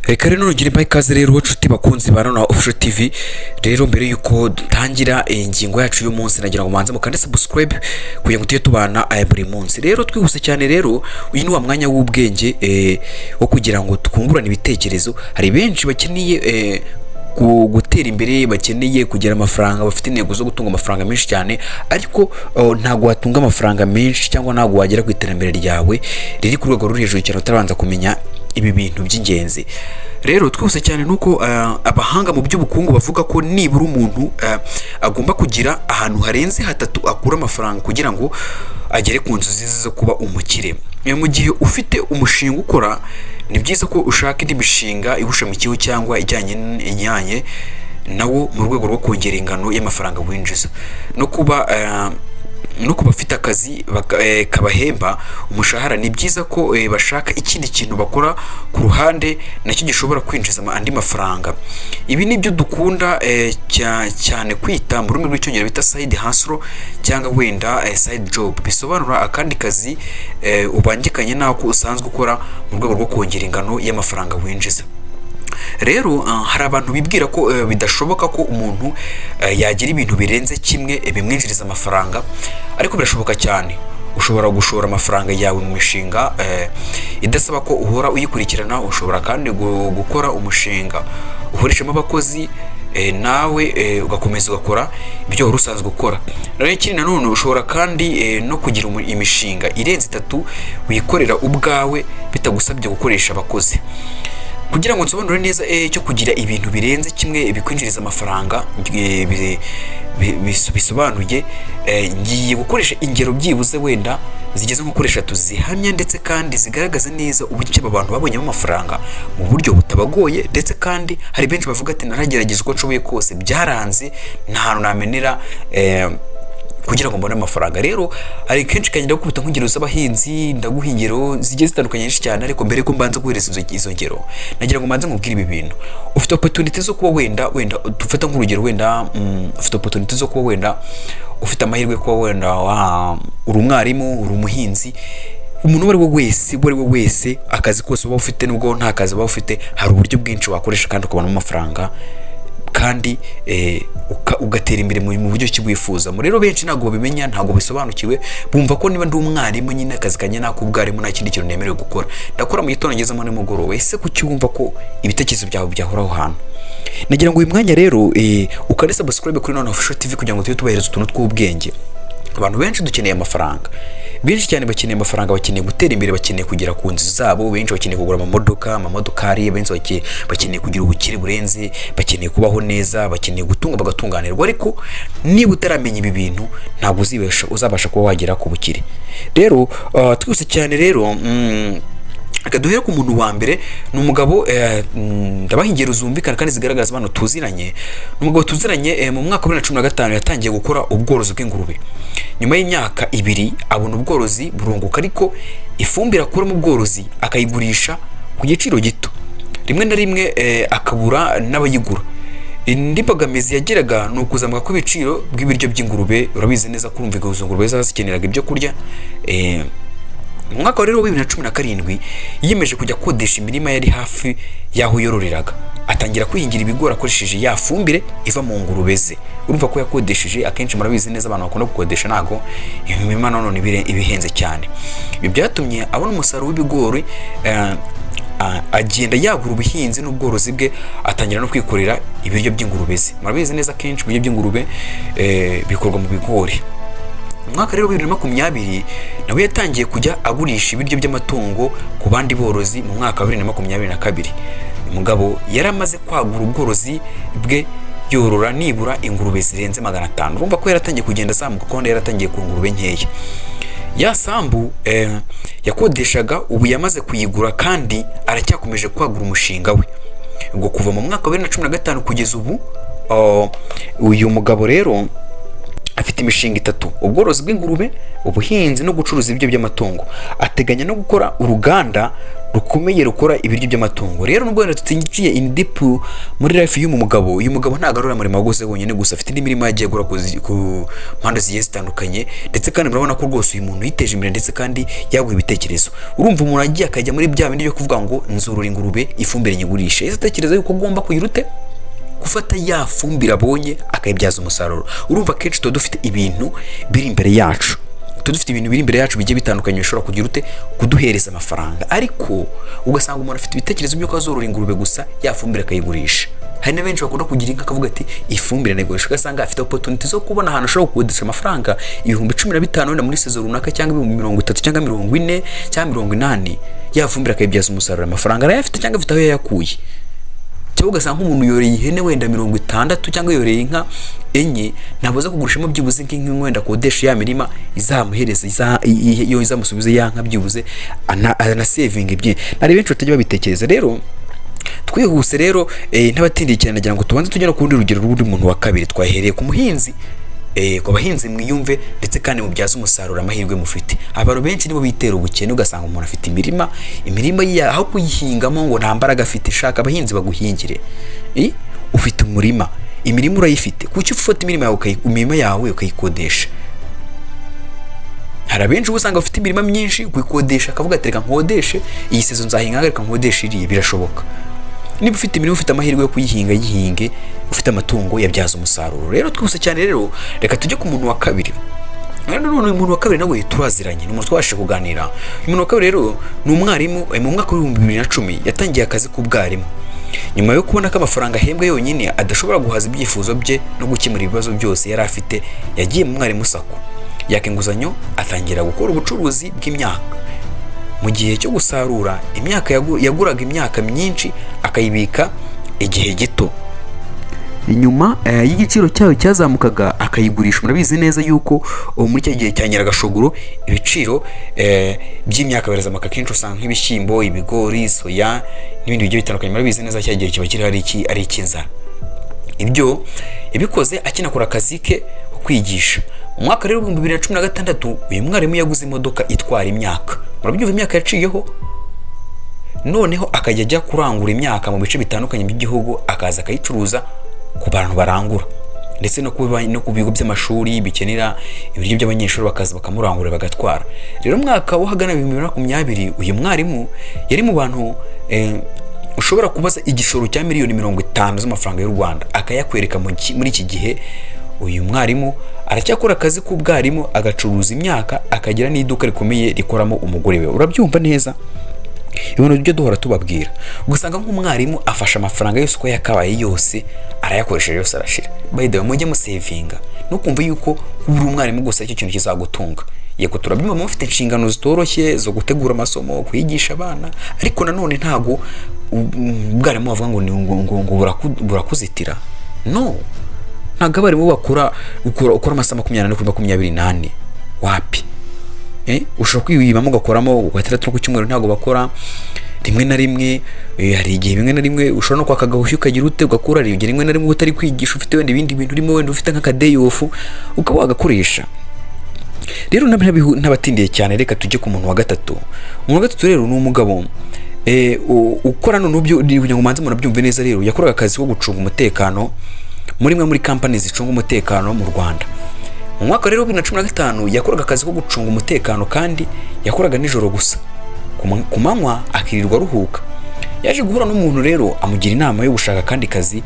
Reka rero nongere mbahe ikaze rero, nshuti bakunzi ba Nona Official TV. Rero mbere yuko dutangira ingingo yacu y'umunsi, nagira ngo mubanze mukande subscribe kugira ngo tujye tubana aya buri munsi. Rero twihuse cyane, rero uyu ni wa mwanya w'ubwenge wo kugira ngo twungurane ibitekerezo. Hari benshi bakeneye gutera imbere, bakeneye kugira amafaranga, bafite intego zo gutunga amafaranga menshi cyane, ariko ntabwo watunga amafaranga menshi cyangwa ntabwo wagera ku iterambere ryawe riri ku rwego ruri hejuru cyane utarabanza kumenya ibi bintu by'ingenzi. Rero twose cyane nuko abahanga mu by'ubukungu bavuga ko nibura umuntu agomba kugira ahantu harenze hatatu akura amafaranga kugira ngo agere ku nzozi ze zo kuba umukire. Mu gihe ufite umushinga ukora, ni byiza ko ushaka indi mishinga iwushamikiyeho cyangwa ijyanye nawo mu rwego rwo kongera ingano y'amafaranga winjiza. No ku bafite akazi kabahemba umushahara, ni byiza ko bashaka ikindi kintu bakora ku ruhande nacyo gishobora kwinjiza andi mafaranga. Ibi ni byo dukunda cyane kwita mu rurimi rw'Icyongereza bita side hustle cyangwa wenda side job, bisobanura akandi kazi ubangikanye n'ako usanzwe ukora mu rwego rwo kongera ingano y'amafaranga winjiza. Rero hari abantu bibwira ko bidashoboka ko umuntu yagira ibintu birenze kimwe bimwinjiriza amafaranga, ariko birashoboka cyane. Ushobora gushora amafaranga yawe mu mishinga idasaba ko uhora uyikurikirana. Ushobora kandi gukora umushinga uhoreshamo abakozi, nawe ugakomeza ugakora ibyo wari usanzwe ukora. Rero ikindi nanone, ushobora kandi no kugira imishinga irenze itatu wikorera ubwawe bitagusabye gukoresha abakozi. Kugira ngo nsobanure neza cyo kugira ibintu birenze kimwe bikwinjiriza amafaranga bisobanuye, ngiye gukoresha ingero byibuze wenda zigeze nko kuri eshatu zihamya ndetse kandi zigaragaza neza uburyo aba bantu babonyemo amafaranga mu buryo butabagoye. Ndetse kandi hari benshi bavuga ati: "Naragerageje uko nshoboye kose, byaranze, nta hantu namenera kugira ngo mbone amafaranga." Rero hari kenshi kagenda gukubita nk'ingero z'abahinzi, ndaguha ingero zigiye zitandukanye nyinshi cyane. Ariko mbere ko mbanza guhereza izo ngero, nagira ngo mbanze nkubwire ibi bintu. Ufite opportunity zo kuba wenda dufata nk'urugero, wenda ufite opportunity zo kuba wenda ufite amahirwe kuba wenda uri umwarimu, uri umuhinzi, umuntu uwo ari we wese, uwo ari we wese, akazi kose uba ufite, nubwo nta kazi uba ufite, hari uburyo bwinshi wakoresha kandi ukabonamo amafaranga kandi ugatera imbere mu buryo ki wifuza. Rero benshi ntabwo babimenya, ntabwo bisobanukiwe. Bumva ko niba ndi umwarimu nyine, akazi kanjye n'ak'ubwarimu, nta kindi kintu nemerewe gukora, ndakora mu gitondo ngezemo nimugoroba. Ese kuki wumva ko ibitekerezo byawe byahora aho hantu? Nagira ngo uyu mwanya rero ukande subscribe kuri None Official TV kugira ngo tujye tubahereza utuntu tw'ubwenge. Abantu benshi dukeneye amafaranga, benshi cyane bakeneye amafaranga, bakeneye gutera imbere, bakeneye kugera ku nzu zabo, benshi bakeneye kugura amamodoka, amamodokari, benshi bakeneye kugira ubukire burenze, bakeneye kubaho neza, bakeneye gutunga bagatunganirwa. Ariko niba utaramenya ibi bintu, ntabwo uzabasha kuba wagera ku bukire. Rero twese cyane rero, reka duhere ku muntu wa mbere. Ni umugabo, ndabaha ingero zumvikana kandi zigaragaza abantu tuziranye. Ni umugabo tuziranye, mu mwaka wa 2015 yatangiye gukora ubworozi bw'ingurube. Nyuma y'imyaka 2 abona ubworozi burunguka, ariko ifumbire akura mu bworozi akayigurisha ku giciro gito, rimwe na rimwe akabura n'abayigura. Indi mbogamizi yagiraga ni ukuzamuka kw'ibiciro bw'ibiryo by'ingurube. Urabizi neza ko urumva izo ngurube ziba zikeneraga ibyo kurya. Mu mwaka rero wa 2017 yiyemeje kujya akodesha imirima yari hafi y'aho yororeraga, atangira kwihingira ibigori akoresheje ya fumbire iva mu ngurube ze. Urumva ko yakodesheje. Akenshi murabizi neza, abantu bakunda gukodesha ntago imirima nanone iba ihenze cyane. Ibi byatumye abona umusaruro w'ibigori, agenda yagura ubuhinzi n'ubworozi bwe, atangira no kwikorera ibiryo by'ingurube ze. Murabizi neza, akenshi ibiryo by'ingurube bikorwa mu bigori. Mu mwaka rero wa 2020 nawe yatangiye kujya agurisha ibiryo by'amatungo ku bandi borozi. Mu mwaka wa 2022 umugabo yari amaze kwagura ubworozi bwe, yorora nibura ingurube zirenze 500. Urumva ko yaratangiye kugenda azamuka, kuko yaratangiye ku ngurube nkeya. Ya sambu yakodeshaga ubu yamaze kuyigura kandi aracyakomeje kwagura umushinga we. Ubwo kuva mu mwaka wa 2015 kugeza ubu, uyu mugabo rero afite ingurube zirenze 500. Afite imishinga itatu: ubworozi bw'ingurube, ubuhinzi no gucuruza ibiryo by'amatungo. Ateganya no gukora uruganda rukomeye rukora ibiryo by'amatungo. Rero nubwo wenda tutinjiye in deep muri life y'uyu mugabo, uyu mugabo ntabwo ari uriya murimo waguze wenyine gusa, afite indi mirimo yagiye agura ku mpande zigiye zitandukanye. Ndetse kandi murabona ko rwose uyu muntu yiteje imbere, ndetse kandi yaguha ibitekerezo. Urumva umuntu agiye akajya muri bya bindi byo kuvuga ngo nzorora ingurube, ifumbire nyigurishe, ese atekereza yuko agomba kugira ute gufata ya fumbire abonye akayibyaza umusaruro? Urumva akenshi tuba dufite ibintu biri imbere yacu, tuba dufite ibintu biri imbere yacu bigiye bitandukanye bishobora kugira ute kuduhereza amafaranga, ariko ugasanga umuntu afite ibitekerezo by'uko azorora ingurube gusa, ya fumbire akayigurisha. Hari na benshi bakunda kugira inka, akavuga ati ifumbire nayigurisha, ugasanga afite opportunity zo kubona ahantu ashobora gukodesha amafaranga 15,000 wenda muri saison runaka, cyangwa 30,000, cyangwa 40, cyangwa 80, ya fumbire akayibyaza umusaruro. Amafaranga arayafite cyangwa afite aho yayakuye. Cyangwa ugasanga nk'umuntu yoreye ihene wenda 60, cyangwa yoreye inka enye, ntabwo aza kugurishamo byibuze nk'inka wenda akodesha ya mirima izamuhereza iyo izamusubiza ya nka, byibuze anasevinga ebyiri. Hari benshi batajya babitekereza. Rero twihuse rero, ntabatindiye cyane, nagira ngo tubanze tujye no ku rundi rugero rw'undi muntu wa kabiri. Twahereye ku muhinzi. Ku bahinzi, mwiyumve ndetse kandi mubyaze umusaruro amahirwe mufite. Abantu benshi nibo bitera ubukene. Ugasanga umuntu afite imirima, imirima ye aho kuyihingamo ngo nta mbaraga afite. Shaka abahinzi baguhingire. Ufite umurima, imirima urayifite, kuki ufata imirima yawe imirima yawe ukayikodesha? Hari abenshi uba usanga bafite imirima myinshi kuyikodesha, akavuga ati reka nkodeshe iyi saison nzahinga, reka nkodeshe iriya. Birashoboka. Niba ufite imirima, ufite amahirwe yo kuyihinga, yihinge. Ufite amatungo, yabyaza umusaruro. Rero twihuse cyane rero, reka tujye ku muntu wa kabiri. Rero none uyu muntu wa kabiri nawe turaziranye, ni umuntu twabashije kuganira. Uyu muntu wa kabiri rero ni umwarimu. Mu mwaka wa 2010 yatangiye akazi k'ubwarimu nyuma yo kubona ko amafaranga ahembwa yonyine adashobora guhaza ibyifuzo bye no gukemura ibibazo byose yari afite. Yagiye mu Mwarimu SACCO, yaka inguzanyo, atangira gukora ubucuruzi bw'imyaka. Mu gihe cyo gusarura imyaka yaguraga imyaka myinshi akayibika igihe gito, inyuma y'igiciro cyayo cyazamukaga akayigurisha. Murabizi neza yuko ubu muri icyo gihe cya nyiragashogoro ibiciro by'imyaka birazamuka kenshi, usanga nk'ibishyimbo, ibigori, soya n'ibindi bigiye bitandukanye. Murabizi neza cya gihe kiba kiri ari iki, ari icy'inzara. Ibyo yabikoze akinakora akazi ke ko kwigisha. Mu mwaka rero 2016 uyu mwarimu yaguze imodoka itwara imyaka. Murabyumva, imyaka yaciyeho, noneho akajya ajya kurangura imyaka mu bice bitandukanye by'igihugu, akaza akayicuruza ku bantu barangura, ndetse no ku bigo by'amashuri bikenera ibiryo by'abanyeshuri, bakaza bakamurangura bagatwara. Rero umwaka w'ahagana 2020 uyu mwarimu yari mu bantu ushobora kubaza igishoro cya miliyoni 50 z'amafaranga y'u Rwanda akayakwereka. Muri iki gihe uyu mwarimu aracyakora akazi k'ubwarimu, agacuruza imyaka, akagira n'iduka rikomeye rikoramo umugore we. Urabyumva neza, ibintu byo duhora tubabwira. Ugasanga nk'umwarimu afashe amafaranga yose uko yakabaye yose arayakoresheje, yose arashira. By the way, mujye musevinga. Ntukumve yuko uri umwarimu gusa aricyo kintu kizagutunga. Yego, turabyumva mufite inshingano zitoroshye zo gutegura amasomo, kwigisha abana, ariko nanone ntago ubwarimu bavuga ngo ngo burakuzitira. No ntabwo abarimu bakora ukora amasaha 24 kuri 24, wapi. Ushobora kwibamo ugakoramo ku gatandatu no ku cyumweru, ntabwo bakora rimwe na rimwe. Hari igihe bimwe na rimwe ushobora no kwaka agahushyu ukagira ute ugakora. Hari igihe rimwe na rimwe utari kwigisha, ufite wenda ibindi bintu urimo, wenda ufite nk'aka day off ukaba wagakoresha. Rero ntabatindiye cyane, reka tujye ku muntu wa gatatu. Umuntu wa gatatu rero ni umugabo ukora none ubyo kugira ngo mubanze munabyumve neza. Rero yakoraga akazi ko gucunga umutekano muri imwe muri kampani zicunga umutekano mu Rwanda. Mu mwaka rero wa 2015 yakoraga akazi ko gucunga umutekano, kandi yakoraga nijoro gusa, ku manywa akirirwa aruhuka. Yaje guhura n'umuntu rero amugira inama yo gushaka akandi kazi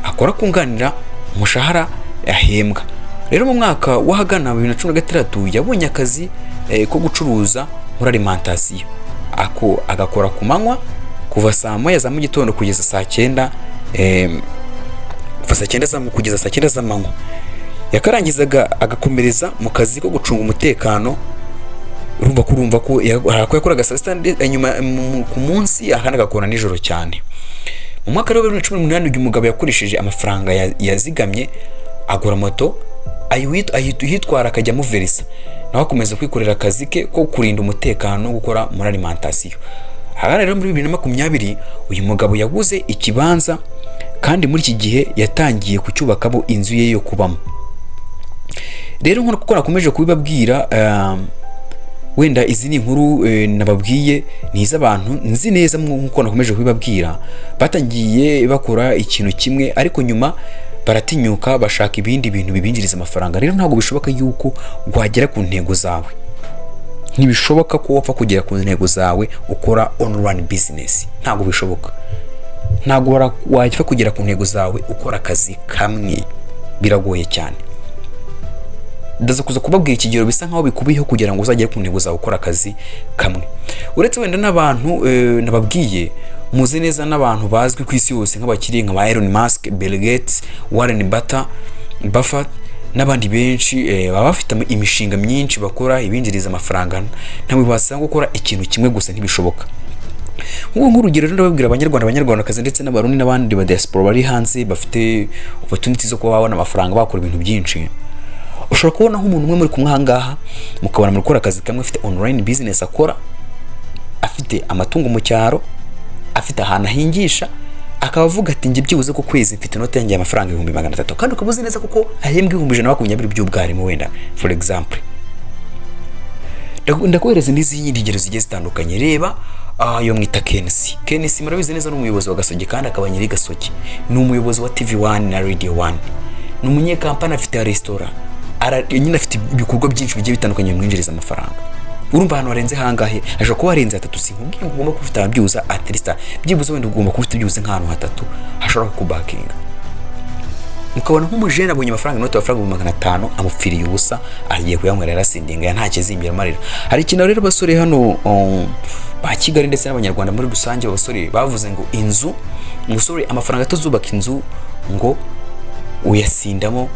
akora kunganira umushahara ahembwa. Rero mu mwaka w'ahagana 2016 yabonye akazi ko gucuruza muri alimentation, ako agakora ku manywa kuva saa 1 za mu gitondo kugeza saa 9, kuva saa 9 kugeza saa 9 z'amanywa. Yakarangizaga agakomereza mu kazi ko gucunga umutekano. Urumva ko hari ako yakoraga saa sita nyuma ku munsi, akandi agakora nijoro cyane. Mu mwaka rero wa 2018 uyu mugabo yakoresheje amafaranga yazigamye agura moto, ayitwara akajya amuverisa, nawe akomeza kwikorera akazi ke ko kurinda umutekano no gukora muri alimentation. Ahagana rero muri 2020 uyu mugabo yaguze ikibanza, kandi muri iki gihe yatangiye kucyubakamo inzu ye yo kubamo. Rero nk'uko nakomeje kubibabwira, wenda izi ni inkuru nababwiye, ni iz'abantu nzi neza. Nk'uko nakomeje kubibabwira, batangiye bakora ikintu kimwe, ariko nyuma baratinyuka bashaka ibindi bintu bibinjiriza amafaranga. Rero ntabwo bishoboka yuko wagera ku ntego zawe, ntibishoboka ko wapfa kugera ku ntego zawe ukora online business. Ntabwo bishoboka, ntabwo wapfa kugera ku ntego zawe ukora akazi kamwe, biragoye cyane. Ndaza kuza kubabwira ikigero bisa nkaho bikubiyeho kugira ngo uzagere ku ntego zawe ukora akazi kamwe. Uretse wenda n'abantu nababwiye muzi neza, n'abantu bazwi ku isi yose nk'abakiri nka ba Elon Musk, Bill Gates, Warren Buffett n'abandi benshi, baba bafite imishinga myinshi bakora ibinjiriza amafaranga. Ntabwo wasanga gukora ikintu kimwe gusa, ntibishoboka. Nk'ubu nk'urugero rero ndababwira, Abanyarwanda, Abanyarwandakazi ndetse n'Abarundi n'abandi ba diaspora bari hanze bafite opportunity zo kuba babona amafaranga, bakora ibintu byinshi. Ushobora kubona nk'umuntu umwe muri kumwe ahangaha, mukabona muri gukora akazi kamwe, afite online business akora, afite amatungo mu cyaro, afite ahantu ahingisha, akaba avuga ati: "Njye byibuze ku kwezi mfite inote yanjye y'amafaranga 300,000." Kandi ukaba uzi neza kuko ahembwa 120,000 by'ubwarimu wenda, for example. Ndakohereza n'izindi ngero zigiye zitandukanye. Reba yo mwita KNC. KNC murabizi neza, ni umuyobozi wa Gasogi kandi akaba nyiri Gasogi, ni umuyobozi wa TV 1 na Radio 1, ni umunyekampani, afite resitora, nyine afite ibikorwa byinshi bigiye bitandukanye bimwinjiriza amafaranga. Urumva ahantu harenze hangahe? Ashobora kuba harenze hatatu. Sinkubwiye ngo ugomba kuba ufite ahantu byibuze at least, byibuze wenda ugomba kuba ufite byibuze nk'ahantu hatatu hashobora kukubakinga. Ukabona nk'umujene abonye amafaranga, inoti y'amafaranga 500,000 amupfiriye ubusa, agiye kuyanywera, yarasindinga, nta kizimbira amarira. Hari ikintu rero abasore hano ba Kigali ndetse n'Abanyarwanda muri rusange, abasore bavuze ngo inzu, umusore amafaranga atazubaka inzu ngo uyasindamo,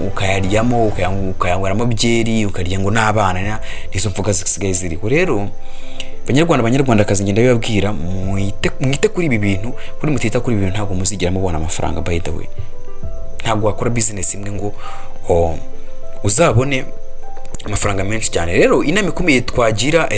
ukayaryamo, ukayanyweramo byeri, ukarya ngo n'abana, nizo mvuga zisigaye ziriho. Rero Banyarwanda, Banyarwandakazi, ngenda bibabwira, mwite kuri ibi bintu. Kuri mutita kuri ibi bintu, ntabwo muzigera mubona amafaranga. By the way, ntabwo wakora business imwe ngo uzabone amafaranga menshi cyane. Rero inama ikomeye twagira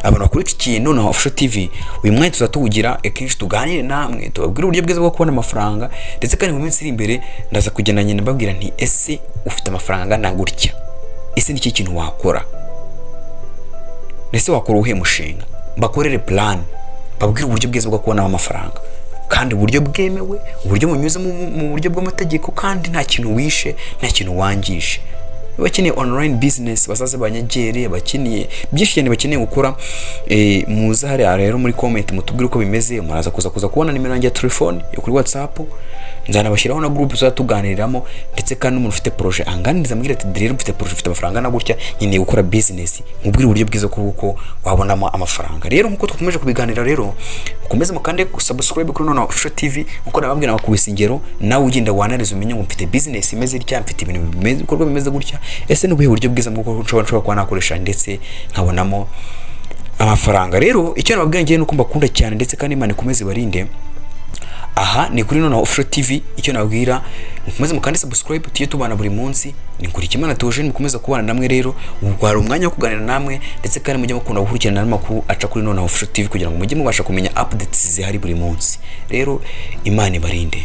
abantu bakora iki kintu na Official TV, uyu mwanya tuzatuwugira kenshi tuganire namwe, tubabwire uburyo bwiza bwo kubona amafaranga. Ndetse kandi mu minsi iri imbere ndaza kugenda ngenda mbabwira nti: "Ese ufite amafaranga angana gutya, ese ni iki kintu wakora? Ese wakora uwuhe mushinga?" Bakorere plan, babwire uburyo bwiza bwo kubonamo amafaranga, kandi uburyo bwemewe, uburyo bunyuze mu buryo bw'amategeko, kandi nta kintu wishe, nta kintu wangije. Abakeneye online business bazaze banyegere, abakeneye byinshi cyane bakeneye gukora, muze hariya rero muri comment mutubwire uko bimeze. Muraza kuza kubona nimero yanjye ya telefone yo kuri WhatsApp, nzanabashyiraho na group tuzajya tuganiriramo. Ndetse kandi n'umuntu ufite projet anganiriza, ambwira ati: "Rero mfite projet, mfite amafaranga angana gutya, nkeneye gukora business," nkubwire uburyo bwiza bw'uko wabonamo amafaranga. Rero nk'uko twakomeje kubiganira, rero mukomeze mukande subscribe kuri Nonaha Official TV. Nkuko nababwira, bakubise ingero, nawe ugenda wanariza umenye ngo mfite business imeze itya, mfite ibintu bimeze, ibikorwa bimeze gutya, ese ni ubuhe buryo bwiza bw'uko nshobora kuba nakoresha ndetse nkabonamo amafaranga? Rero icyo nababwira ngewe ni uko mbakunda cyane, ndetse kandi Imana ikomeze ibarinde. Aha ni kuri Nonaha Official TV. Icyo nababwira, mukomeze mukande subscribe, tujye tubana buri munsi. Ni kuri Kimana Tuje, mukomeza kubana namwe. Rero ubwo hari umwanya wo kuganira namwe, ndetse kandi mujye mukunda gukurikirana n'amakuru aca kuri Nonaha Official TV kugira ngo mujye mubasha kumenya updates zihari buri munsi. Rero Imana ibarinde.